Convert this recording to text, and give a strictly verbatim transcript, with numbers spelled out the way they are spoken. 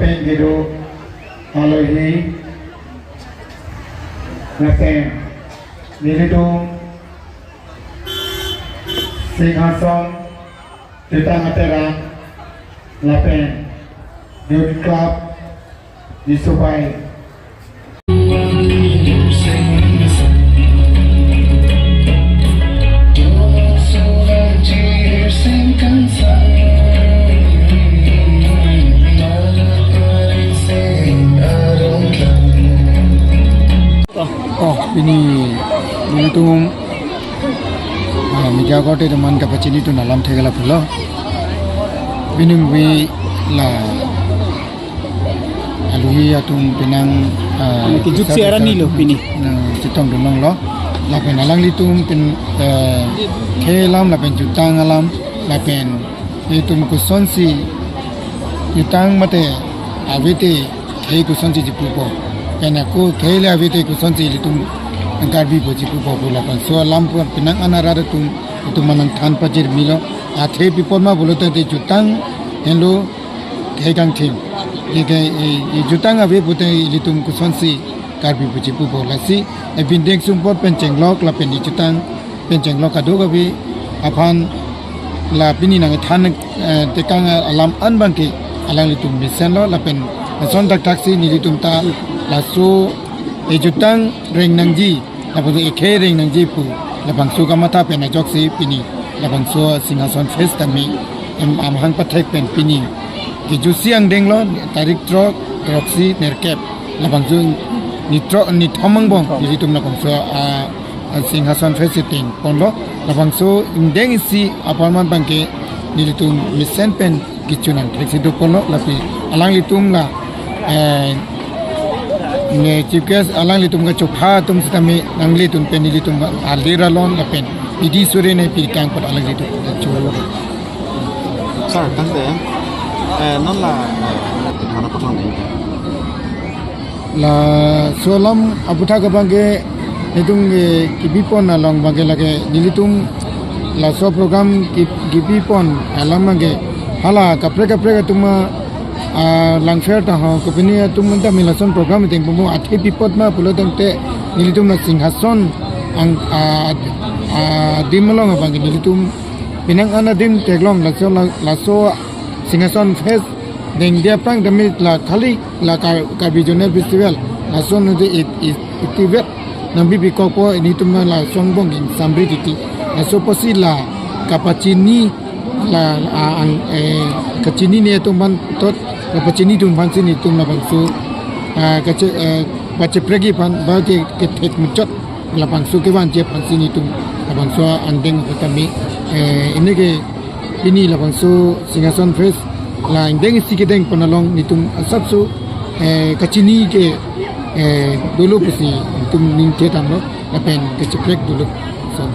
Pen kedo alohi lapen nelitum Singhason Jutang Ateran lapen Youth Club Disubai. Oh, oh, pini nelitum, ah, media korte teman kapachini atum alam thekela pulo. Pini movie la alohi atum penang, ah, kejut si arani lo pini. Nangchetongdun longlo. Lapen alanglitum pen, eh, khei alam lapen jutang alam lapen itum kosonsi jutang mate avete khei kosonsi chipupo. Pen ako khei le avete kosonsi ilitum Karbi pu chipupo pu labangso alam pu penang an arat atum itum manang than pajirmilo. Athe pi apot ma pulote jutang henlo khei kangthim. Ike, e, e, jutang ave pute ilitum kosonsi Karbi pu chipupo lasi. E, bindeng sumpot pen chenglok lapen ejutang pen chenglok kadokave aphan la pini nangthan, eh, tekang alam an abangke alanglitum mesenlo lapen lason thakthak si nelitum ta laso ejutang reng nangji, lapen ekhei reng nangji pu labangso kamatha pen ajoksi pini labangso Singhason Fest tame em amahang pathek pen pini kejutsi angdenglo, tarik throk, throksi, nerkep, labangso nithrok, nithom angbong nelitum labangso, ah, ah, Singhason Fest si tengponlo. Labangso angdeng isi apharman abangke nelitum mesen pen kechun nangthek si doponlo, lapen alanglitum la, eh, ne chief guest alanglitum kachopha atum sitame nanglitum pen nelitum alir alon lapen pidi suri ne pirkang apot alanglitum kacho. Sir, tangte, eh, non la, eh, hana pathang nai. Laso alam aputhak abangke nelitum ke kebipon along abangke lake nelitum laso program ke-, kebipon alam abangke hala kaprek kaprek atum, ah, Langpher ta ho kopine atum tame lason program tengponpo, athe pi apot ma pulo tangte nelitum la Singhason ang, ah, ah, adim along abangke nelitum penang an adim theklong laso la-, laso Singhason Fest dengde aphrang tame la khali la Kar-, Karbi Zonal Festival lason de it, it, itivet nangbibi kokpo, nelitum la song bong king samri titi. Laso apotsi la kapachini la, ah, ang, eh, kachinine atum aphan tot kapachini atum aphansi nelitum labangso, ah, kache-, eh, pacheprekji aphan ba ke, kethek muchot labangso kevanji aphansi nelitum labangso angdeng tame, eh, ini ke pini labangso Singhason Fest la angdeng isi kedengpon along nelitum asapso, eh, kachini ke, eh, dolo pusi nelitum ningthe damlo lapen kacheprek dolo. So,